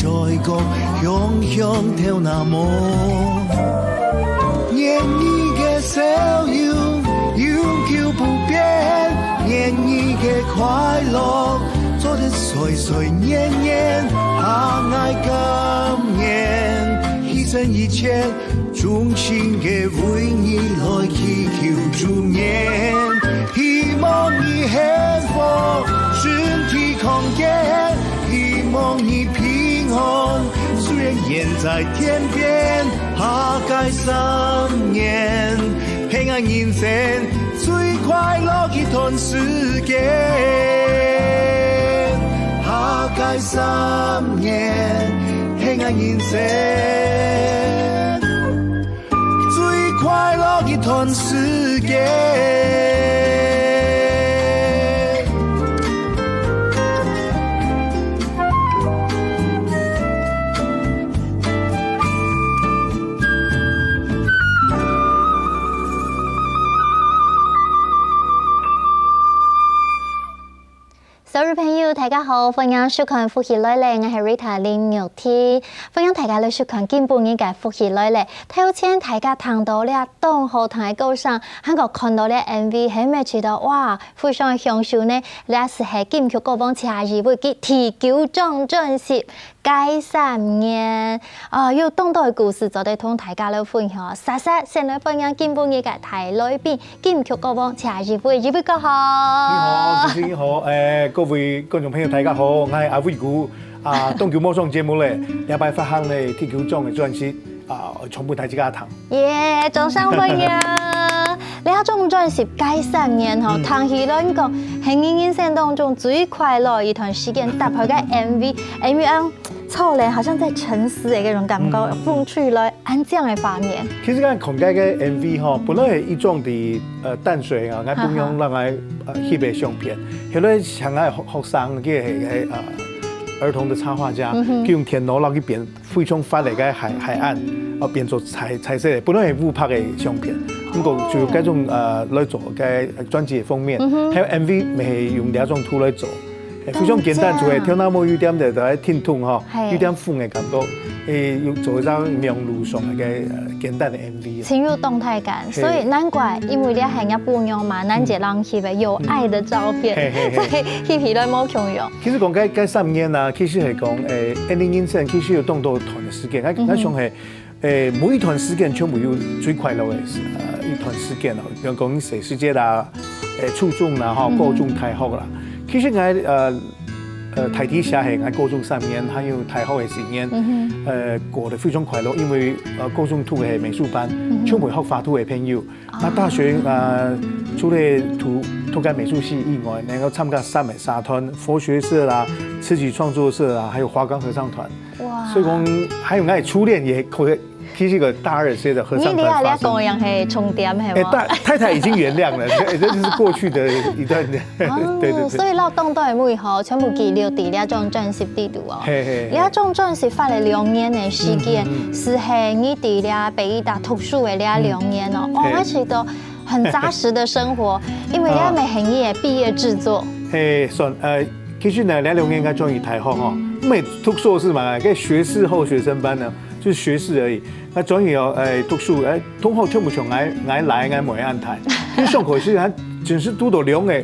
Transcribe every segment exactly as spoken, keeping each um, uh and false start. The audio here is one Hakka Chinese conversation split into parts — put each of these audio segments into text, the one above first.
嘴角香香頭那毛。願你个笑容永久不變，願你个快樂做得歲歲年年。啊，𠊎甘願犧牲一切，衷心个為你來祈求祝願。希望你幸福，身體康健， 希望你平安，雖然遠在天邊。下個三年，係𠊎人生最快樂一段時間。下個三年，係𠊎人生 最快樂一段時間。所有朋友，大家好，歡迎收看《福氣來了》，𠊎係Rita林玉婷。歡迎大家來收看今晡日个《福氣來了》。頭前大家聽到這當好聽个歌聲，還過看到這MV，係毋係覺得哇，非常享受呢？這就係金曲歌王謝怡薇个第九張專輯 該三年，啊，有當多个故事做得同大家來分享。煞煞先來歡迎今晡日个大來賓，金曲歌王謝怡薇，怡薇哥好。你好，主持人好，誒，各位觀眾朋友，大家好，𠊎係阿薇哥，啊，當久無上節目咧，這擺發行咧第九張个專輯，啊，全部大家聽。 耶，掌聲歡迎！這張專輯該三年吼，聽起來講，係你人生當中最快樂一段時間，搭配个MV，MV恁唱咧，好像在沉思的那種感覺，風吹來，恁樣的畫面。其實𠊎看該个MV吼，本來係一張在，呃，淡水啊，𠊎朋友讓𠊎，呃，翕个相片，後來請𠊎學，學生，佢係，係，呃，兒童的插畫家，佢用電腦落去變 非常闊个該海，海岸，哦，變做彩，彩色个，本來係烏白个相片，毋過就用該種，呃，來做該專輯个封面，還有MV乜係用這種圖來做。誒，非常簡單，除了頭那毛有點个，就係停動吼，有點風个感覺，誒，又做一張網路上个，呃，簡單个MV。 盡有動態感，所以難怪，因為這係人家朋友嘛，難得人翕个有愛的照片，嘿，嘿，嘿。所以翕起來無共樣。其實講該，該三年啊，其實係講，誒，𠊎人生其實有當多段个時間，𠊎，𠊎想係，誒，每一段時間全部有最快樂个，呃，一段時間咯。比如講細時節啦，誒，初中啦，吼，高中、大學啦。其實𠊎，呃， 呃，大體寫係𠊎高中三年，還有大學个四年，呃，過得非常快樂，因為，呃，高中讀个係美術班，全部學畫圖个朋友。那大學，呃，除了讀，讀个美術系以外，能夠參加三个社團，佛學社啦、詞曲創作社啦，還有華岡合唱團。哇！所以講，還有𠊎个初戀也可以 其實个大二時个合唱團發生。你這下講个人係重點，係無？誒，大，太太已經原諒了，這，這就是過去的一段。哦，對，對，對。所以摎當多个美好全部記錄在這張專輯裡肚哦。嘿，嘿，嘿。這張專輯花了兩年个時間，嗯，嗯，嗯。係你在這北藝大讀書个這兩年哦。嗯。哦，嘿。𠊎試著很扎實的生活，因為這乜係你个畢業製作。嘿，算，呃，其實呢，這兩年𠊎轉去大學吼，毋係讀碩士嘛，該學士後學生班呢， 就係學士而已。該轉去哦，誒，讀書，誒，同學全部像𠊎，𠊎來，𠊎無安排。你上課時，還真係堵著兩个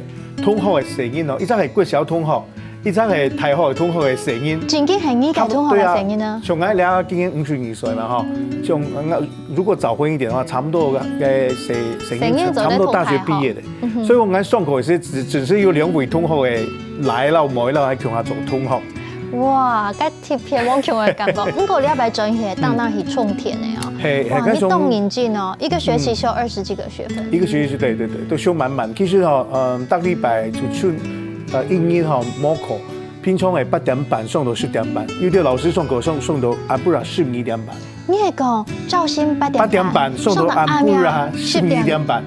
同學个聲音哦，一隻係國小同學，一隻係大學个同學个聲音。正經係你个同學个聲音啊？對啊，像𠊎這今年五十二歲嘛，吼，像，呃，如果早婚一點的話，差不多个，个聲，聲音差不多大學畢業的。所以講，𠊎上課時只，只係有兩位同學个來摎無摎，還共下做同學。哇，該 特別無共个感覺。毋過你這擺轉去，當當去種田个哦。嘿，哇，嘿，你當認真哦，一個學期修二十幾個學分。一個學期，對，對，對，都修滿滿。其實吼，嗯，逐禮拜就賰，呃，一日吼，無課，平常个八點半上到十點半，有个老師上課上，上到暗晡夜十二點半。你係講朝晨八點半，八點半上到暗晡夜十二點半。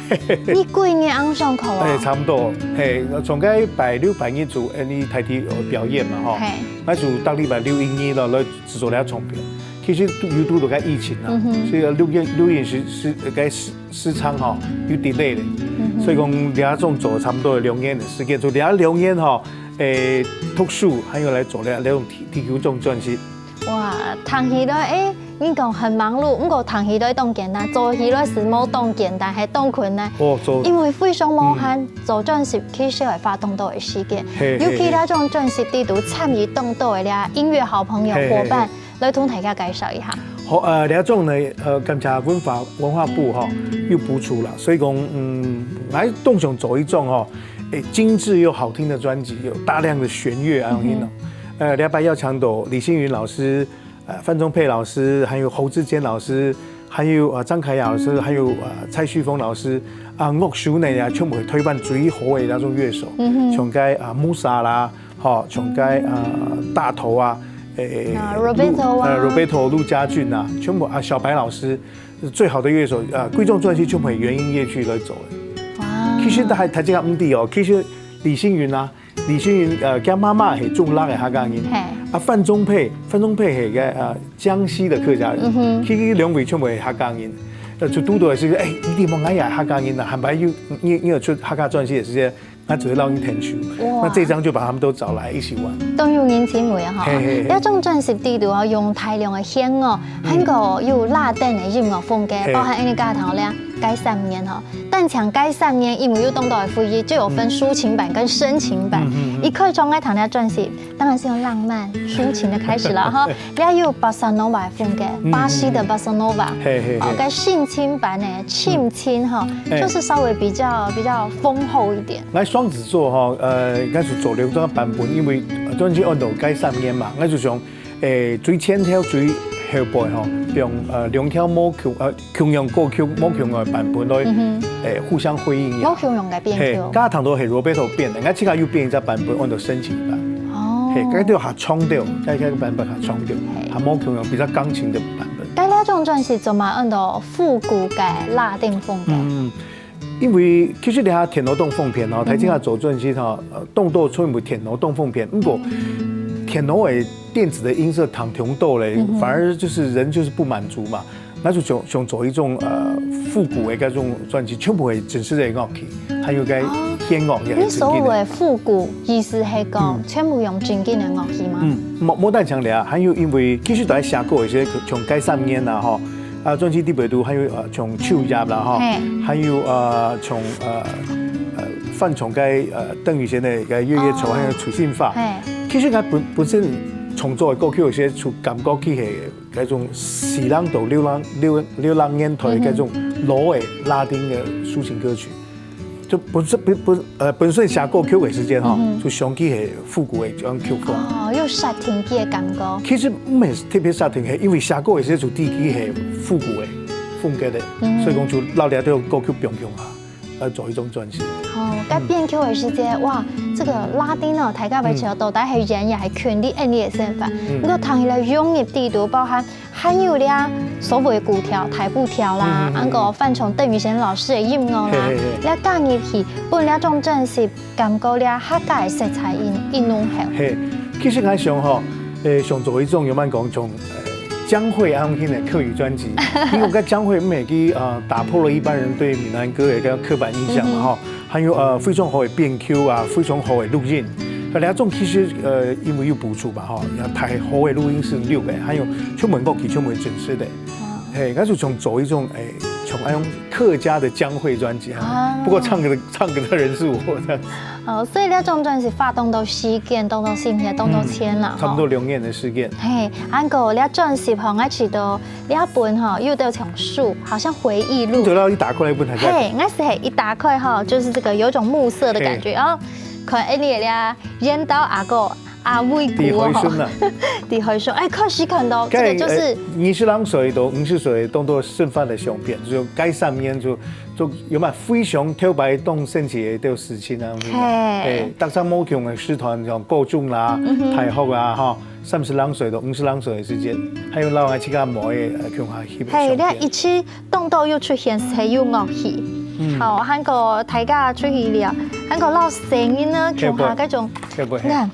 你幾日恁上課啊？誒，差不多。嘿，從該拜六、拜日就，誒，你大體，呃，表演嘛，吼。嘿。該就逐禮拜六、日咯，來製作這唱片。其實有堵著該疫情啊，所以錄音，錄音時，時，該時，時長吼，有delay咧。所以講，這種做差不多兩年个時間，就這兩年吼，誒，讀書，還有來做這，這種第，第九張專輯。哇，聽起來，誒，你講很忙碌，毋過聽起來當簡單，做起來係無當簡單，還當困難。哦，做因為非常無閒，嗯。做專輯其實愛花當多个時間，嘿，尤其這種專輯裡肚參與當多个這音樂好朋友、嘿，嘿，伙伴，嘿。來同大家介紹一下。好，呃，這種呢，呃，感謝文化，文化部吼，有補助啦，所以講，嗯，來當想做一種吼，誒，精緻又好聽的專輯，有大量的弦樂啊，嗯哼。呃，這擺邀請到李星雲老師，呃，范仲沛老師，還有侯志堅老師，還有，呃，張凱雅老師，還有，呃，蔡旭峰老師，啊，樂手呢，也全部係臺灣最好个那種樂手，嗯哼。像該，啊，Musa啦，吼，像該，呃，大頭啊，誒，啊，Roberto啊。陸，呃，Roberto、陸家俊啊，全部啊，小白老師，最好的樂手，啊，這種專輯全部係原音樂曲來做个。哇。其實大家，大家毋知哦，其實李星雲啊，李星雲，呃，佢媽媽係中壢个客家人，嘿。啊，范仲沛，范仲沛係个，呃，江西的客家人，嗯哼。其實兩位全部係客家人。呃，就堵到係，誒，你知無？𠊎也客家人啊，還擺有，你，你有出客家專輯个時間，𠊎就會摎你𢯭手。哇。那這張就把他們都找來一起玩。當有人情味啊，吼。嘿，嘿，嘿。這張專輯裡肚哦，用大量个弦樂，嗯。還過有拉丁个音樂風格，嘿。包含𫣆俚頭先講个該三年吼， 單淨該三年，因為有當多个回憶，就有分抒情版跟深情版。嗯嗯嗯。一開場个聽這專輯，當然是用浪漫抒情的開始了哈。也有bossa nova的風格，嗯嗯嗯。巴西的bossa nova。嘿嘿嘿。哦，該深情版呢，深情哈，嗯。就是稍微比較，比較豐厚一點。來，雙子座哈，呃，應該係做兩種版本，因為專輯安到該三年嘛，應該係從 誒，最前頭、最後背吼，用，呃，兩條無共，呃，共樣歌曲無共樣个版本來，嗯哼。誒，互相輝映一下。無共樣个編曲。嘿，該當多係Roberto編个，𠊎自家又編一隻版本，安到深情版。哦。嘿，該就較長調，該，該个版本較長調，嘿。較無共樣，比較鋼琴的版本。該這張專輯做麼个安到復古个拉丁風格？嗯， 因為其實這下電腦當方便哦，嗯哼。大家做專輯吼，呃，動作全部電腦當方便。毋過，電腦个電子个音色忒強大咧，嗯哼。反而就是人就是不滿足嘛。那就想，想做一種，呃，復古个該種專輯，全部係真實个樂器，還有該哦。弦樂也係真正个。你所謂个復古，意思係講，嗯。全部用真正个樂器嗎？嗯，無，無單淨這，還有因為其實在寫歌个時節，像該三年啦，吼， 啊，專輯裡背肚還有，呃，像秋葉啦，吼，嘿。還有，呃，像，呃，呃，翻唱該，呃，鄧雨賢个該《月夜愁》，哦。還有《水仙花》。嘿。其實𠊎本，本身創作个歌曲有時就感覺佢係該種西洋到六零，六，六零年代个該種老个拉丁个抒情歌曲。嗯。 就本身，本，本，呃，本身寫歌曲个時間吼，嗯哼。就想起係復古个這種曲風。哦，有setting佢个感覺。其實毋係特別setting，係因為寫歌个時節就知佢係復古个風格个，嗯哼。所以講就摎這條歌曲放共下，來做一種轉型。哦，該編曲个時節，哇，這個拉丁哦，大家會知道到底係圓也係圈裡恁樣个想法。嗯。毋過聽起來融入裡肚，包含 還有這所謂古調、大埔調啦，嗯，嗯，嗯。還過翻唱鄧雨賢老師个音樂啦，嘿，嘿，嘿。這加入去，分這張專輯感覺這客家个色彩一，一濃厚。嘿，其實𠊎想吼，呃，想做一種，仰般講，像，呃，江蕙恁樣个客語專輯。因為該江蕙毋係佢，呃，打破了一般人對閩南歌个一個刻板印象嘛，嗯哼。吼。 還有，呃，非常好个編曲啊，非常好个錄音。該這種其實，呃，因為有補助嘛，吼，也大好个錄音室錄个，還有全部樂器全部真實个。哇。嘿，該就想做一種，誒，像那種客家的江蕙專輯啊。啊。不過唱歌的，唱歌的人是我這樣。哦，所以這張專輯花當多時間，當多心血，當多錢啦，嗯，差不多吼。兩年的時間。嘿，還過這專輯吼，𠊎知道 這本吼，有兜像書，好像回憶錄。你就讓你打開來分大家。嘿，𠊎係一打開吼，就是這個有種暮色的感覺，嘿。哦，看恁樣咧，緣投阿哥阿偉古吼。在海脣啊。在海脣，哎，確實看到，這個就是該，呃，二十零歲到五十歲當多生活个相片，就該三年就，就有嘛非常頭擺當生趣个一條事情啊。嘿。嘿，搭上無共个社團，像高中啦、嗯哼。大學啊，吼， 三十零歲到五十零歲个時間，還有摎𠊎自家妹仔，呃，共下翕个相片。嘿，這一切當多又出現係有樂器。嗯。好，還過大家出去尞，還過摎細人仔呢，共下該種，對不對？你看，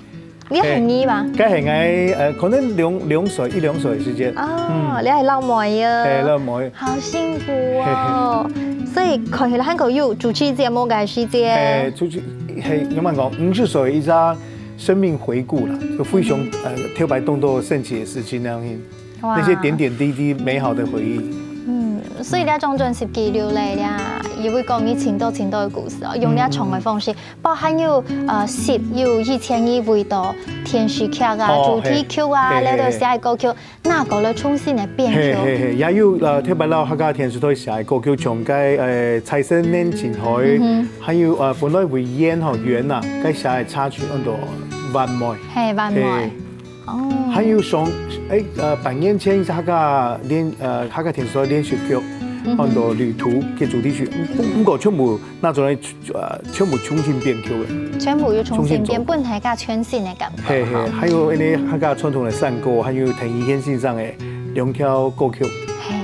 你很疑吧？嘿，該係𠊎，呃，可能兩，兩歲，一兩歲个時間。哦，嗯。你還摎妹仔。嘿，摎妹仔。好幸福哦。嘿，嘿。所以看起來還過有主持節目个時間。嘿，主持，嘿，仰般講，五十歲以上生命回顧啦，就非常呃特別當多神奇的事情那樣，哇。那些點點滴滴美好的回憶。嗯，所以這張專輯記錄了呀，也會講你盡多盡多的故事哦，用這唱的方式，包含有呃，十有以前你為到電視劇啊、哦，主題曲啊，嘿，嘿，那都寫的歌曲，嘿，嘿。 那个來重新來編曲。嘿嘿嘿，也有呃特別摎客家電視台寫个歌曲，像該呃財神年真好，還有呃本來為演吼，圓啊，該寫个插曲安到完美。嘿，完美。嘿。哦。還有上誒呃半年前一隻客家連呃客家電視台連續劇，安到旅途个主題曲，毋毋過全部 那種呃全部重新編曲个。全部又重新編，重新做。分大家全新个感覺。嘿嘿，還有因為客家傳統个山歌，還有鄧雨賢先生个兩條歌曲。嘿，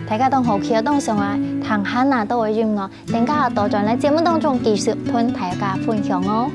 大家當好奇，當想啊，聽下那到个音樂，等下倒轉來節目當中繼續同大家分享哦。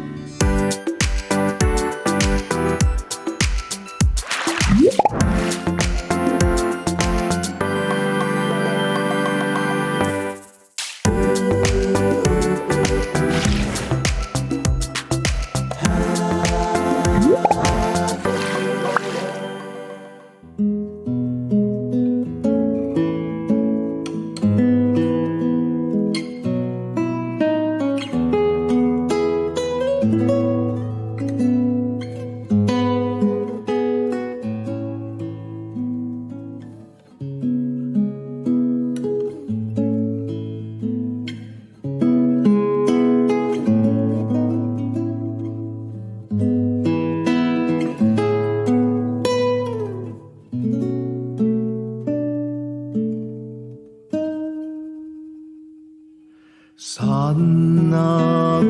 山啊哥，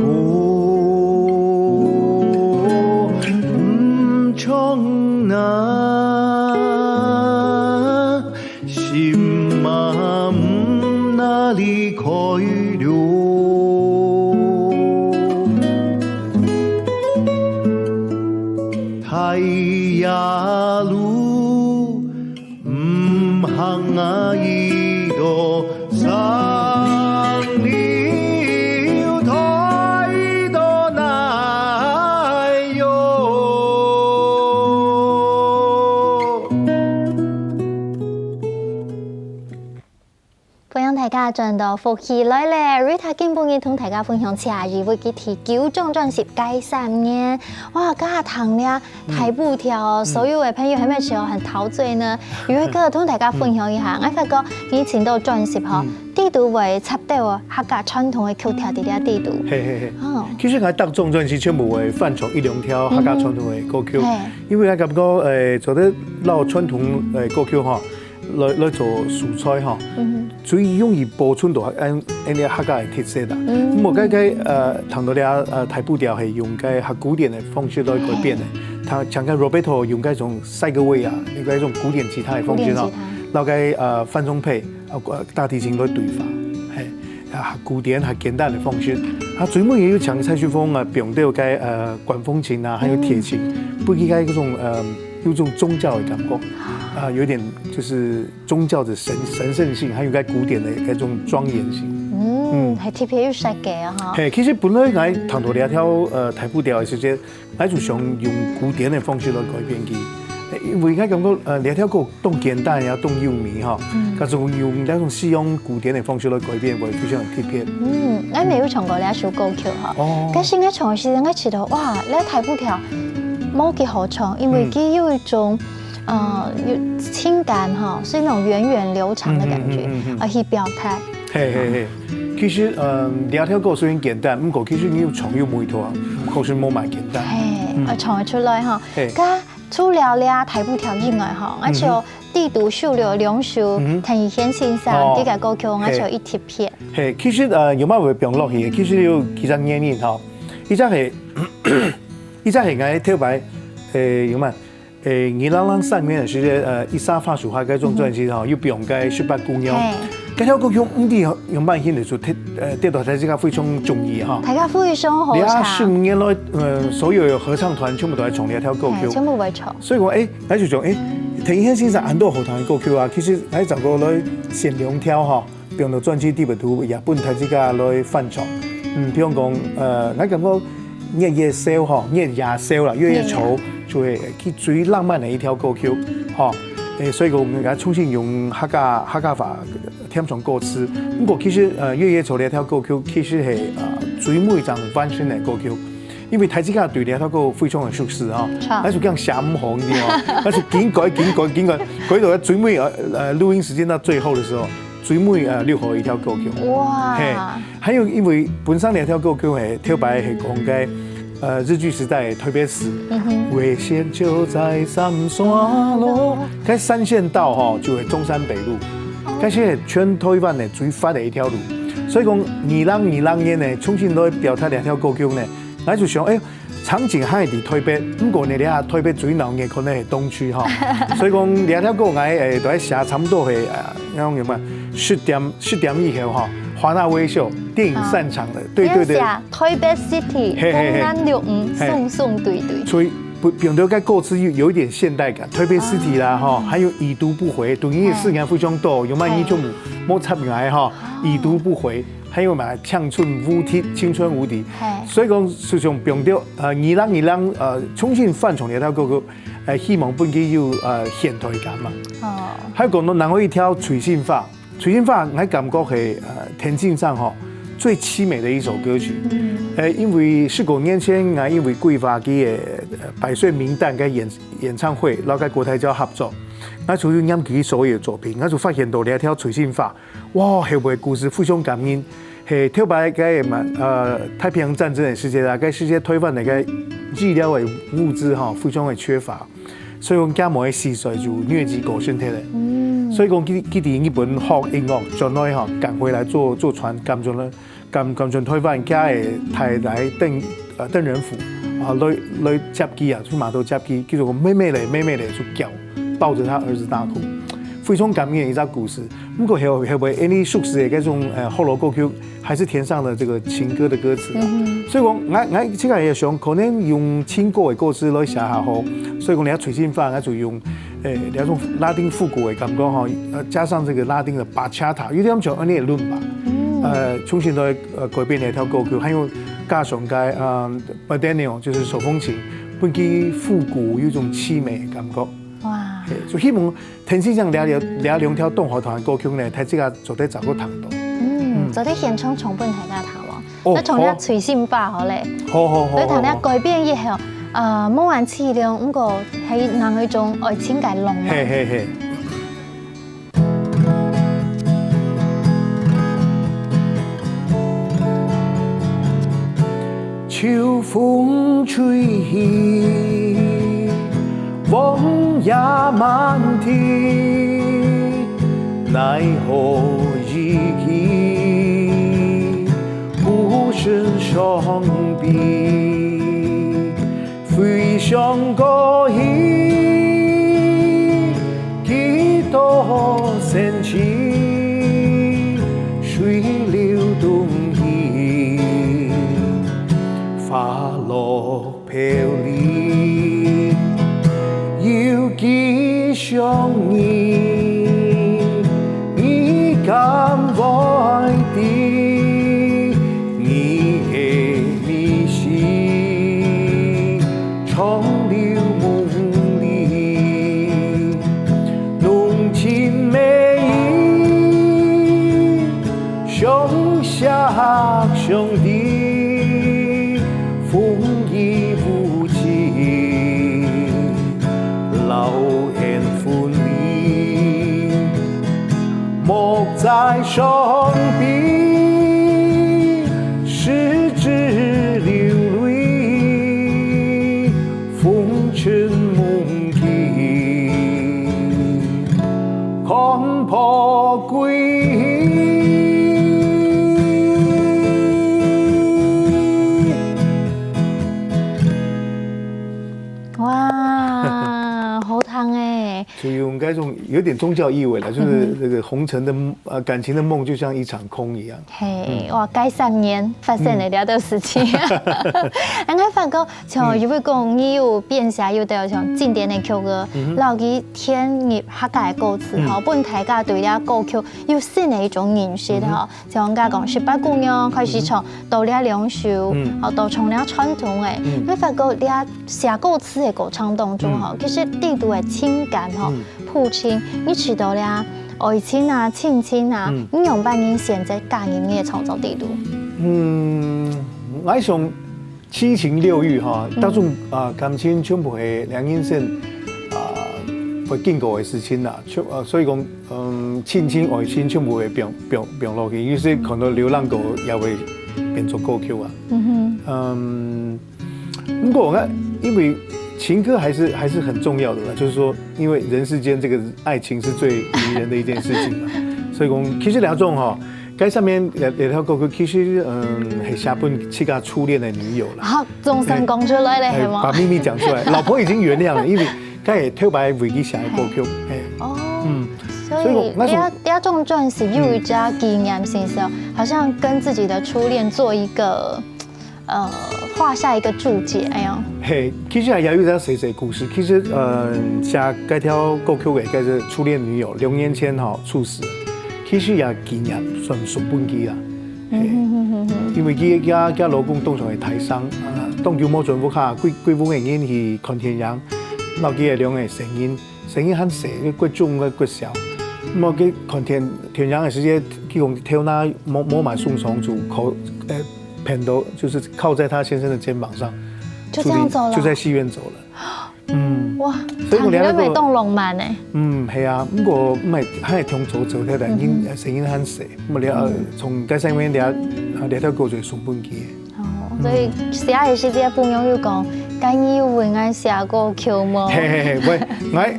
毋唱啊，心啊毋拿離開了。大野路 毋行啊，一道生命有太多難哟。歡迎大家轉到福氣來了，Rita今晡日同大家分享這一位个第九張專輯《該三年》。哇，剛剛聽了 大埔調，所有个朋友還沒有很陶醉呢。有一個同大家分享一下，𠊎發覺你尋到專輯吼，裡肚會插兜客家傳統个曲調在這裡肚。嘿嘿嘿。哦。其實𠊎逐張專輯全部會翻唱一兩條客家傳統个歌曲，嘿。因為𠊎感覺，誒，做得摎傳統个歌曲吼，來來做素材吼，嗯哼。 最容易保存到恁恁个客家个特色啦。嗯。毋過該該呃，聽到這呃大埔調係用該較古典个方式來改編个，嘿。佢像該Roberto用該種西格威啊，用該種古典吉他个方式吼，古典吉他。摎該呃范仲培啊呃大提琴來對話，嘿，啊古典較簡單个方式。啊最尾也有像蔡旭峰啊，用到該呃管風琴啊，還有鐵琴，嗯。分佢該種呃有種宗教个感覺，啊有點就是 宗教的神神聖性，還有該古典个該種莊嚴性。嗯，還特別有設計啊哈。嘿，其實本來𠊎聽到這條呃大埔調个時節，𠊎就想用古典个方式來改編佢，因為𠊎感覺呃這條歌當簡單也當優美哈，嗯。假使用這種西洋古典个方式來改編，會非常特別。嗯，𠊎沒有唱過這首歌曲哈。哦。但是𠊎唱个時節，𠊎覺得哇，這大埔調無幾好唱，因為佢有一種 呃，有情感哈，是那種源遠流長的感覺，嗯，嗯，嗯，嗯，嗯。而去表達。嘿，嘿，嘿。其實，嗯，這條歌雖然簡單，毋過其實你有唱有味道啊，可是無恁簡單。嘿，嗯。呃，唱得出來哈。嘿。該除了這大埔調以外哈，嗯哼。而且有裡肚收錄兩首，嗯哼。鄧雨賢先生，哦。這個歌曲，而且有一特別。嘿，其實，呃，有麼會放落去，其實有幾隻原因哈。一隻係，一隻係𠊎頭擺，誒，有麼？ 誒，二零零三年个時節，呃，一沙發樹下該張專輯吼，嗯。有放該十八姑娘。嘿。該條歌曲毋知用麼形式就得，呃，得到大家非常中意哈。大家非常好唱。這十五年來，呃，所有个合唱團全部都在唱這條歌曲。嘿，全部會唱。所以講，誒，𠊎就想，誒，鄧雨賢先生恁多好聽个歌曲啊，其實𠊎找過來選兩條哈。 放到專輯裡肚，也分大自家來翻唱。嗯，比方講，呃，𠊎感覺月夜愁吼，月夜愁啦，月夜愁就係佢最浪漫个一條歌曲吼。誒，所以講𠊎重新用客家客家話填上歌詞。毋過其實呃月夜愁這條歌曲其實係呃最尾一張完成个歌曲。 因為大自家對這條歌非常个熟悉吼，著。𠊎就講寫毋好，你知無？𠊎就緊改、緊改、緊改，改到最尾呃呃錄音時間到最後的時候，最尾呃錄好一條歌曲。哇！嘿，還有因為本身這條歌曲係頭擺係講該呃日據時代个臺北市，嗯哼。危險就在三線路，該三線道吼就係中山北路，該係全臺灣个最闊个一條路。所以講二零二零年呢，重新來表達這條歌曲呢， 𠊎就想，誒，場景還係在臺北，毋過呢，這下臺北最鬧熱可能係東區吼。所以講，這條歌𠊎誒，都愛寫差不多係，呃，該種有無？十點十點以後吼，華納威秀電影散場了，對對對，寫臺北City，嘿嘿嘿，風南六五，嘿，送送對對。所以不，變到該歌詞有有一點現代感，臺北City啦吼，還有已讀不回，讀音樂四年非常多，有無？你就莫插𠊎吼，已讀不回。 還有嘛，青春無敵，青春無敵。嘿。所以講，就像放到呃二零二零呃重新翻唱這條歌曲，呃希望分佢有呃現代感嘛。哦。還有講到另外一條《水性花》，《水性花》𠊎感覺係呃天性上吼最淒美的一首歌曲。嗯。呃，因為十九年前，𠊎因為規劃佢个呃百歲名旦个演演唱會，然後跟國台交合作，𠊎就有念佢所有作品，𠊎就發現到這條《水性花》。 哇，後背故事非常感人，係頭擺該嘛，呃，太平洋戰爭个時節啊，該時節臺灣个該醫療个物資吼，非常个缺乏，所以講佢無去死，所以就瘧疾過身忒了。嗯。所以講佢佢在日本學音樂，轉來吼，趕回來坐坐船，趕轉來趕趕轉臺灣，佢个太太鄧呃鄧仁甫啊，來來接佢啊，去碼頭接佢，佢就講妹妹咧，妹妹咧，就叫，抱著他兒子大哭，非常感人的一隻故事。 毋過後後尾，因為熟悉个該種呃學老歌曲，還是填上了這個情歌的歌詞啊。所以講，𠊎𠊎自家也想，可能用情歌个歌詞來寫較好。所以講，你看《水性花》，𠊎就用誒那種拉丁復古个感覺吼，呃，加上這個拉丁的bachata，有點像恁樣个倫巴，呃，重新來呃改編了一條歌曲，還有加上該呃bandoneon，就是手風琴，分佢復古有一種淒美的感覺。哇！嘿，就希望 天氣上這兩這兩條當好聽个歌曲呢，大自家做得找个聽到。嗯，做得現場唱分大家聽哦。哦，來唱這《水性花》好咧。好好好。來聽這改編以後，呃，無恁淒涼，毋過係另一種愛情个浪漫。嘿嘿嘿。 秋風吹起，黃葉滿地，奈何依稀，浮生傷悲。 飛上高興，幾多仙氣，水流東移，花落飄零，有幾想你，你敢會知？你个 迷思，長流夢裡，濃情蜜意，相惜相知，風雨無情，老燕分離。 莫再傷悲，失志流淚，風塵夢境，看破歸。哇，好聽欸！有用該種有點宗教意味了，就是這個紅塵的，呃，感情的夢就像一場空一樣。嘿，哇，該三年發生了這个事情。應該發覺，像有位講，你有編寫有兜像經典的曲啊，然後佢填入客家的歌詞吼，分大家對這歌曲有新的一種認識吼。 像𠊎講，十八姑娘開始唱到這兩首，嗯，吼，到唱這傳統个，嗯，你發覺這寫歌詞个過程當中吼，嗯，其實裡肚个情感吼，嗯，鋪陳，你知道這愛情啊、親情啊，嗯，你用般人選擇加入你个創作裡肚？嗯，𠊎想七情六慾吼，嗯，當中啊，感情全部係兩人先啊會經過个事情啦，全啊，所以講 嗯，親情、愛情全部會放，放，放落去，有時看到流浪狗也會變做歌曲啊。嗯哼。嗯，不過我看，因為情歌還是，還是很重要的啦，就是說，因為人世間這個愛情是最迷人的一件事情嘛，所以講，其實兩種哈，該上面兩，兩條歌曲，其實，嗯，很寫分自家初戀的女友啦。啊，總算講出來了，哎，係嗎？把秘密講出來，老婆已經原諒了，因為 該係頭擺為佢寫个歌曲，嘿。哦，嗯，所以，所以講，該種，這，這種專輯有一隻紀念性質，好像跟自己的初戀做一個，呃，畫下一個註解，哎喲。嘿，其實也有一隻細細故事。其實，呃，寫該條歌曲个，該係初戀女友，兩年前吼，猝死。其實也紀念，算送分佢啦。 嘿，因為佢，佢，佢老公當時係大傷，啊，當久無轉屋下，歸，歸屋个人去看電影，摎佢个兩個細人，細人還細，佢國中个國小。那麼佢看電，電影个時節，佢講頭那摸，摸滿送上去，靠，呃，偏到，就是靠在他先生的肩膀上，就這樣走了。就在戲院走了。 嗯，哇，所以講你那個，聽起來當浪漫欸。嗯，係啊，不過毋係，還係挺早走忒个，因為細人還細，毋了，從該上面了，啊，了解過就送分佢。哦，所以寫个時節，朋友有講，該你有為𠊎寫歌曲無？嘿嘿嘿，喂，𠊎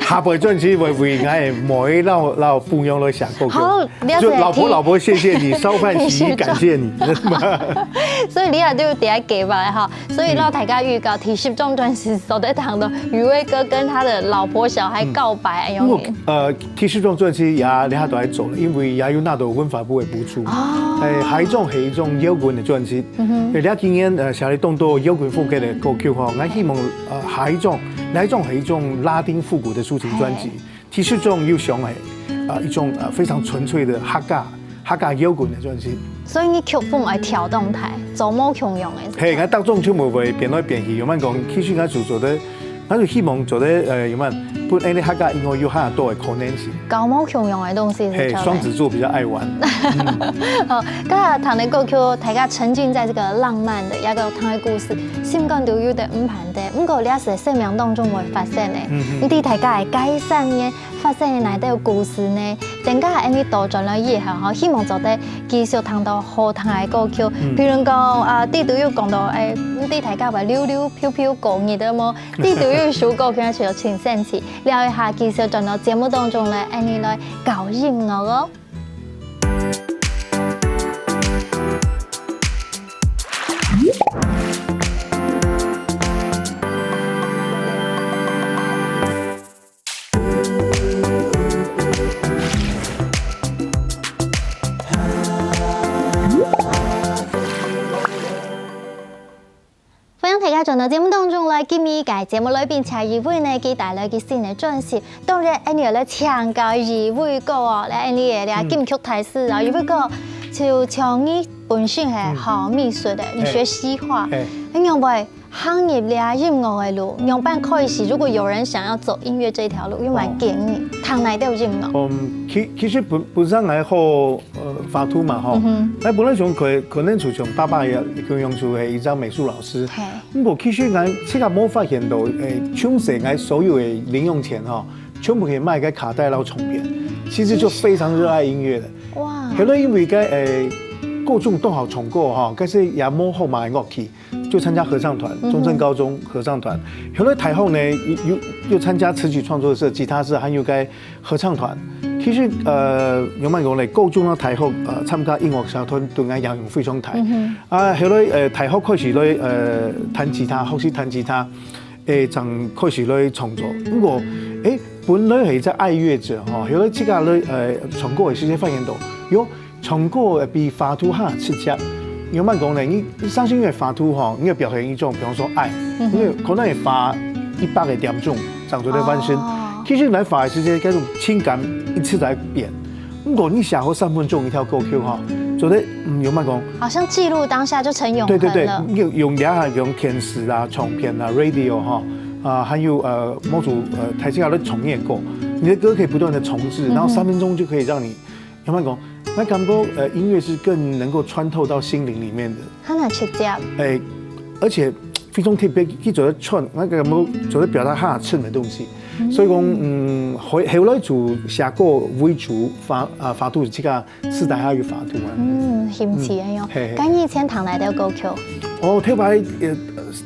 下輩專輯會為𠊎个妹摎，摎朋友來寫歌曲。好，了解。就老婆，老婆，謝謝你，燒飯洗衣，感謝你。所以你也就底下給吧哈。 所以摎大家預告，第十張專輯所在當中，宇威哥跟他的老婆小孩告白，哎喲，呃，第十張專輯也這下都還做了，因為也有拿到文化部的補助。哦，哎，還一張，還一張搖滾的專輯。嗯哼，這幾年，呃，寫了當多搖滾風格的歌曲哈，𠊎希望，呃，下一張，來一張，還一張拉丁復古的抒情專輯。 其實這種又想哎，啊，一種，啊，非常純粹的客家，客家搖滾的專輯。所以你曲風愛調動態，做無共樣个。嘿，𠊎當中全部會變來變去，有慢講，其實𠊎就做得，𠊎就希望做得，呃，有慢，分恁呢客家音樂有較多的可能性。搞無共樣个東西是，嘿，雙子座比較愛玩。好，剛才談的歌曲，大家沉浸在這個浪漫的，也有談的故事，心肝都有點毋盼的。毋過這係生命當中會發生的。你對大家个該三年 發生个哪兜故事呢？等下恁呢倒轉來以後吼，希望做得繼續聽到好聽个歌曲。譬如講，啊，裡肚有講到，哎，你對大家會溜溜飄飄過日个無？裡肚有一首歌曲就盡神奇，尞一下繼續轉到節目當中來，恁呢來搞音樂哦。 歡迎大家轉到節目當中來，今日个節目來賓就係一位呢，佢帶來佢新个專輯，當然，恁呢來請教一位哥哦，來，恁呢个金曲大師啊，一位哥就像你本身係學美術个，你學西畫，你仰會行入這音樂个路？仰般開始？如果有人想要走音樂這條路，有麼建議？聽哪兜音樂？嗯，其，其實本，本身愛好，呃，畫圖嘛，吼。嗯哼。那本來想可，可能就像爸爸一樣，共樣就係一張美術老師。嘿。不過其實𠊎自家無發現到，誒，從細𠊎所有个零用錢，吼，全部係買个卡帶摎唱片。其實就非常熱愛音樂的。哇。後來因為該，誒，高中當好唱歌，吼，但是也無好買樂器。 就參加合唱團，中正高中合唱團。後來大學呢，又，又，又參加詞曲創作社、吉他社，還有該合唱團。其實，呃，仰般講呢，高中到大學，呃，參加音樂社團，對𠊎影響非常大。啊，後來，呃，大學開始來，呃，彈吉他，學習彈吉他，誒，正開始來創作。不過，誒，本來係一隻愛樂者吼，後來自家來呃唱歌个時節發現到，喲，唱歌个比畫圖較直接。仰般講呢？你相信个畫圖吼，你个表現一種，比方說愛，你可能會畫一百个點鐘，正做得完成。其實你來畫个時節，該種情感一直在變。毋過你寫好三分鐘一條歌曲吼，做得嗯仰般講，好像記錄當下就成永對對對，恒了。用用這下用電視啊、唱片啊、radio 哈，啊還有呃某種呃台下的重演歌，你的歌可以不斷的重置，然後三分鐘就可以讓你，仰般講，那感覺呃音樂是更能夠穿透到心靈裡面的。它很直接，哎，而且非常特別，佢做得唱，那个感覺做得表達他唱的東西。所以講，嗯，後後來就寫歌為主，畫啊畫圖自家私底下去畫圖啊。嗯，興趣个喲。嘿嘿該以前聽哪兜歌曲？哦，頭擺呃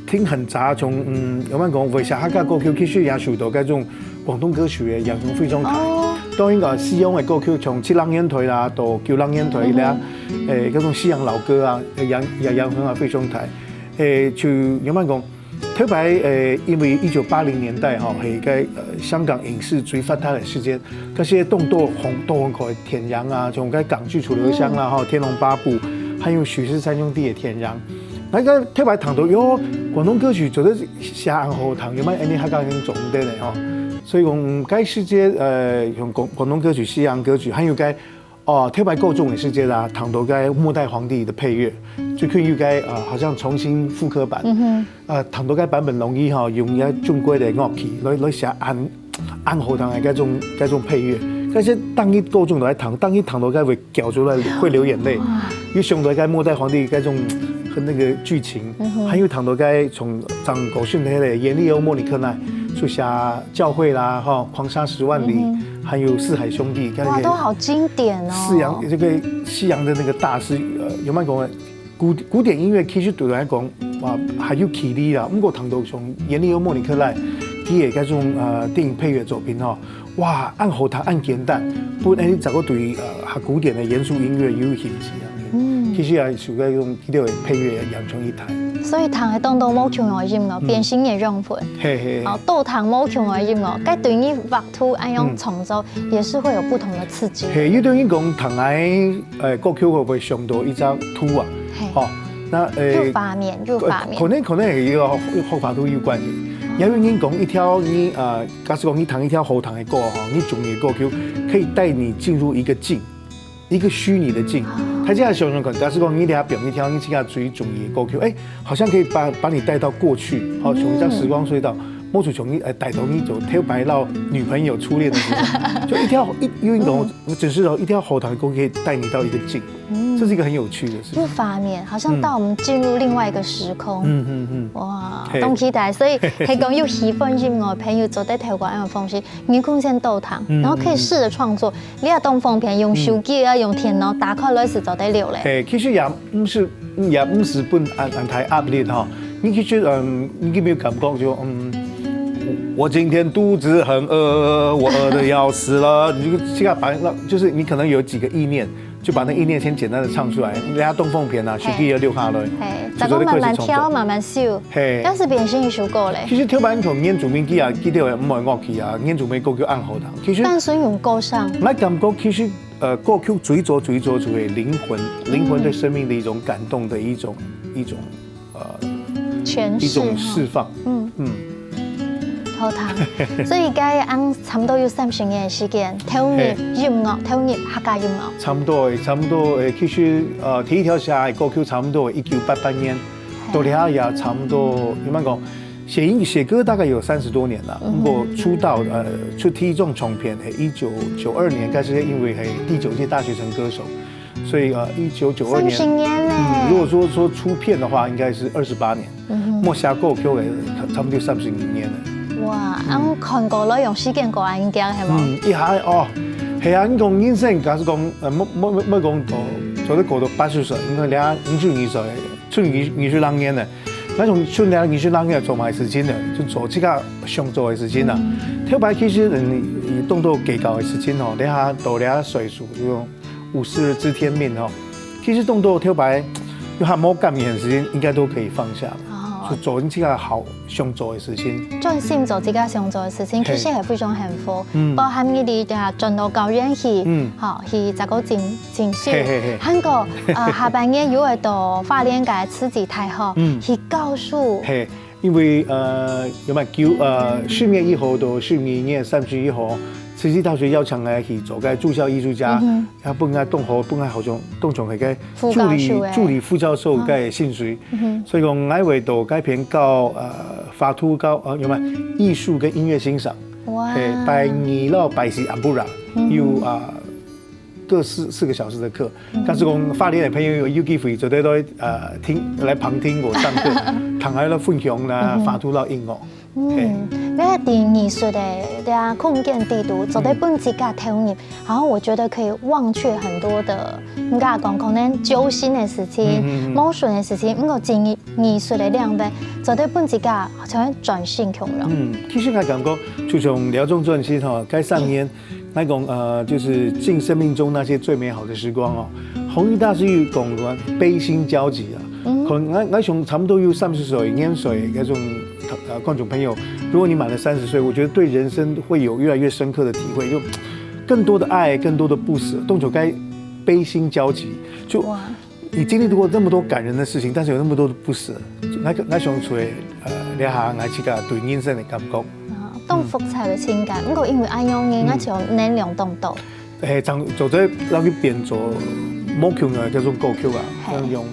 聽很雜，從嗯，仰般講，會寫客家歌曲，其實也受到該種廣東歌曲的影響非常大。哦，當然个西洋的歌曲，從七零年代啦，到九零年代啦，誒，該種西洋老歌啊，也也影響啊非常大。誒，就仰般講，頭擺誒，因為一九八零年代吼，係該呃香港影視最發達的時間，該些當多紅當紅个電影啊，從該港劇楚留香啦，吼，《天龍八部》，還有《許氏三兄弟》的電影。那个頭擺聽到喲，廣東歌曲做得寫恁好聽，有無？恁呢客家人做毋得呢吼。所以講，嗯該時節呃，用廣廣東歌曲、西洋歌曲，還有該哦，頭擺高中的時節啊，聽到該《末代皇帝》的配樂，最近又該呃，好像重新復刻版。呃，聽到該坂本龍一吼，用該中國的樂器來來寫恁恁好聽的該種該種配樂，但是當日高中都在聽，當日聽到該會叫出來會流眼淚，又想到該《末代皇帝》該種和那個劇情，還有聽到該從張國順那个《閻麗又莫妮克》那，就寫教會啦，哈，《狂沙十萬里》，還有《四海兄弟》，哇，都好經典哦。西洋這個西洋的那個大師，呃，有沒有講？古古典音樂其實對我來講，啊，還有距離啦。毋過聽到像《閻麗又莫妮克》來，佢的該種呃電影配樂作品吼，哇，恁好聽，恁簡單，不過你整個對呃古典的嚴肅音樂有興趣啊。嗯，其實也屬於一種佢的配樂養成一代。所以聽个當多無共樣个音樂，變成个養分。嘿嘿，哦，多聽無共樣个音樂，該對你畫圖恁樣創作也是會有不同的刺激。嘿，有兜人講聽來。 呃，歌曲會不會想到一張圖啊？嘿哦，那呃，有畫面，有畫面。可能可能也有和畫圖有關係。也有人講一條你呃，假使講你彈一條好聽的歌哈，你中意的歌曲可以帶你進入一個境，一個虛擬的境。大家想想看，假使講你等下表一條你自家最中意的歌曲，哎，好像可以把把你帶到過去，好，從一張時光隧道，摸出從你呃帶到你走，頭擺到女朋友初戀的時候，就一條一有一種。 我只是哦，一條好聽的歌可以帶你到一個境，這是一個很有趣的事情。入畫面，好像帶我們進入另外一個時空。嗯嗯嗯，哇，嘿當期待，所以係講有喜歡音樂个朋友做得透過恁樣方式，你空間都聽，然後可以試著創作。你也當方便，用手機啊，用電腦打開來就做得了咧。嘿，其實也毋係，也毋係分恁恁大壓力哈。你其實嗯，你有沒有感覺就嗯，我今天肚子很餓，我餓得要死了，你就這樣把那就是你可能有幾個意念。 就把那意念先簡單的唱出來，人家動奉片啊，手機要留下來，嘿，再講慢慢挑，慢慢修，嘿，但是變成一首歌咧。其實頭擺從原住民佢啊，佢兜毋會樂器啊，原住民歌曲恁好聽。其實但是用歌聲，𠊎感覺其實呃歌曲最早最早就係靈魂，靈魂對生命的一種感動的一種一種呃詮釋一種釋放。嗯嗯，好聽。所以該恁差不多有三十年的時間，投入音樂，投入客家音樂。差不多誒，差不多誒，其實呃第一條寫的歌曲差不多一九八八年，到這也差不多，有沒有講？寫音寫歌大概有三十多年了，不過出道呃出第一張唱片，誒，一九九二年開始，因為誒第九屆大學城歌手，所以呃一九九二年，三十年呢。嗯，如果說說出片的話，應該是二十八年。 莫寫歌曲个差不多三十年了。哇，恁看過來用時間過恁遽係無？嗯，一下哦，係啊，你講人生，假使講，呃，莫莫莫講到，做得過到八十歲，你看人家五十二歲，出二二十零年了，那種出人二十零年做麼个事情呢？就做自家想做的事情啊。頭擺其實嗯，當多計較的事情哦，這下到這歲數，就五十知天命哦。 其實當多頭擺又還無感覺的時間，應該都可以放下了。哦，做你自家好想做个事情。專心做自家想做个事情，其实也非常幸福。嗯。包含你哋个转到高原去，嗯。吼，去再个进进修，嘿嘿嘿。还过呃下半年又会到花莲个慈济大学，嗯。去教书。嘿，因为呃，有嘛九呃十月一号到十二月三十一号，慈济大学邀请来去做个助教艺术家，嗯哼。也分个同学，分个好像当中个助理副教授个助理副教授个薪水。嗯哼。所以讲，我会到该片教呃画图教呃有嘛艺术跟音乐欣赏。哇。嘿，拜二到拜四暗晡啦，嗯哼。有啊各四四个小时的课。嗯哼。假使讲花莲个朋友有有机会，做得来呃听来旁听我上课，听下个分享啦，嗯哼。画图啦音乐。嗯，嘿。你在艺术个这空间底肚，做得分自家投入，嗯。然后我觉得可以忘却很多的，应该讲可能揪心的事情、嗯哼哼。emotion的事情，不过进入艺术的领域，做得分自家好像专心共样。嗯，其实我感觉，就像廖总专辑吼，该三年，来讲呃，就是敬生命中那些最美好的时光哦。弘一大师有讲过悲心交集啊，嗯。可能我我想差不多有三十岁、年岁那种呃观众朋友，如果你满了三十岁，我觉得对人生会有越来越深刻的体会，就更多的爱，更多的不舍，动手该悲心交集，就哇。你经历过那么多感人的事情，但是有那么多的不舍，那个那想出来，呃，你还还自家对人生的感觉。啊，当复杂的情感，不过因为恁样呢，嗯。那就能量当多。嘿，常做得让你变做某种的这种歌曲啊，嘿。那种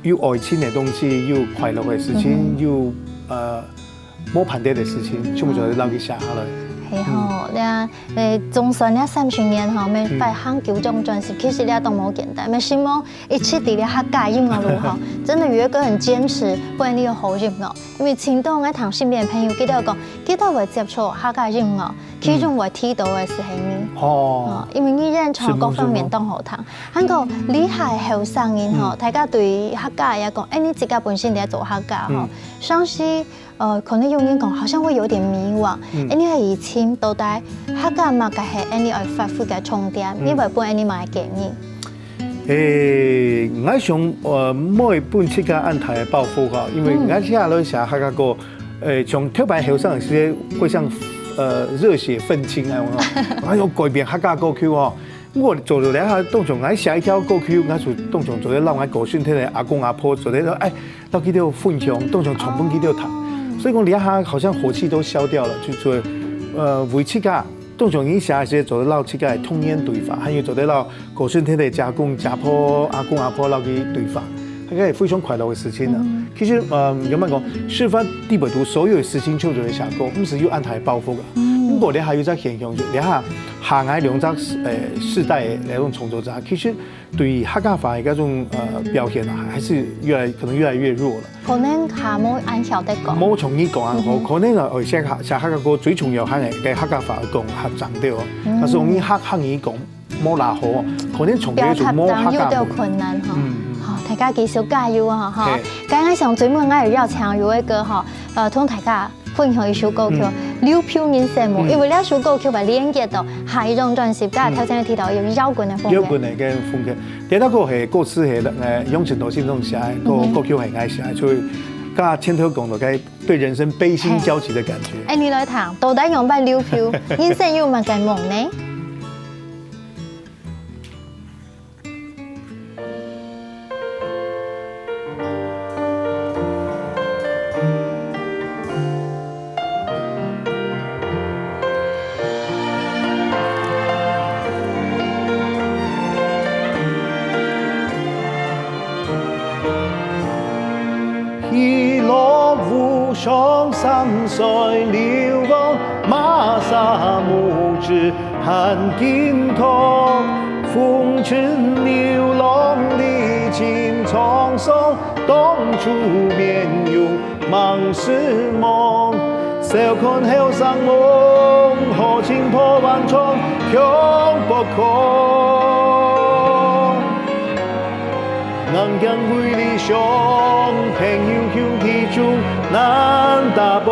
有有爱情的东西，有快乐的事情，嗯哼。有呃 无办得的事情，全部就係让佢写下来。係吼，嗯。對啊，誒，總算這三十年吼，每擺行九張專輯，其實這都無簡單，每希望一直在這客家音樂路吼，真的有一個很堅持，不然你有好音樂。因為盡多𠊎聽身邊个朋友，佢兜講，佢兜會接觸客家音樂，其中會提到个係你。哦。哦，因為你演唱各方面都好聽。還過你還後生人吼，嗯。大家對客家也講，誒，你自家本身在做客家吼，嗯。相信 呃，可能有人講好像會有點迷惘，嗯。誒，你个以前到底客家嘛个係，誒，你愛發揮个重點，嗯。你會分，誒，你嘛个建議？誒，𠊎想，呃，毋會分自家恁大个包袱哈，因為嗯。𠊎寫來寫客家歌，誒，從頭擺後生个時節，會像，呃，熱血憤青啊，有沒有？哎喲，改編客家歌曲哦， 毋過做到這下，當像𠊎寫一條歌曲，𠊎就當像做得摎𠊎過身忒个阿公阿婆，做得摎，哎，摎佢兜分享，當像唱分佢兜聽。哦。所以講，這下好像火氣都消掉了，就做，呃，為自家，當像你寫一些做得摎自家个童年對話，還有做得摎過身忒个家公家婆、阿公阿婆摎佢對話。 應該也非常快樂的事情啊。嗯。其實，呃，有麼講，事發地不獨，所有的事情就做得寫歌，毋使有恁大包袱啊。嗯。毋過，這下有隻現象，就這下下𠊎兩隻，呃，世代的那種創作者，其實對客家話的那種，呃，表現啊，還是越來，可能越來越弱了。可能還無恁曉得講。無像你講啊，嗯哼。可能啊，哦，寫客，寫客家歌最重要，還係在客家話講，較正對哦。嗯。但是你客，客語講， 無偌好，可能從這就無客家文。表達上有點困難哈。嗯，嗯。好，大家繼續加油啊，哈。嘿。剛剛想最尾，𠊎有邀請有一個哈，呃，同大家分享一首歌曲，嗯。《留標人生》無？嗯。因為這首歌曲會連結到下一張專輯，剛才頭先有提到有搖滾的風格。搖滾的跟風格，這條歌係歌詞係，呃，楊千斗先生寫的，歌，嗯哼。歌曲係𠊎寫的，所以佮前頭講到个對人生悲心交集的感覺。嘿。哎，你來聽，到底用擺留標，人生有麼个夢呢？ 喜樂無常，三歲流亡，麼儕無知， 還緊靠，風塵流浪，歷盡滄桑，當初面容望失望。笑看後生夢，豪情破萬丈，強不抗。 硬頸為理想，朋友兄弟中難打幫。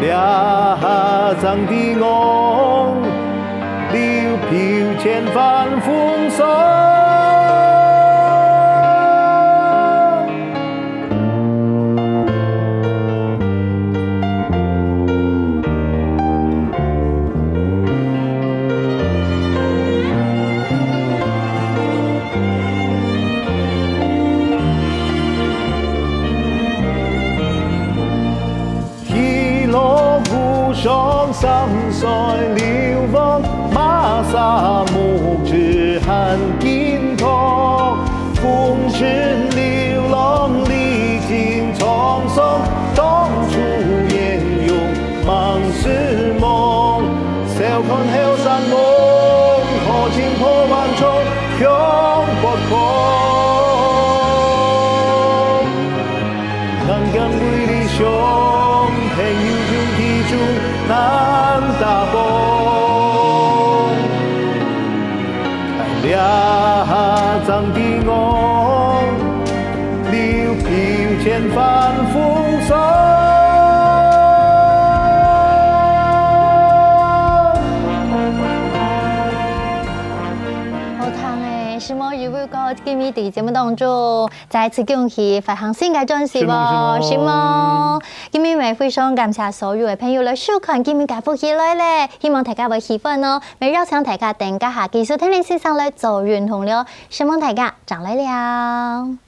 這下正知戇，留標千萬風霜。上山水流亡，马沙牧之汉金土，风尘流浪，历尽沧桑，当初英勇，梦似梦。笑看后山梦，可尽破万重，胸不空。 人间为理想，朋友兄弟中难打崩。这张地我，留飘千帆风霜。好聽欸，承蒙有位哥今日在節目當中 再次恭喜發行新个專輯哦，承蒙，承蒙。今日也非常感謝所有个朋友來收看今日个福氣來了，希望大家會喜歡哦。也邀請大家等一下繼續聽林先生來做運動了，承蒙大家，正來尞。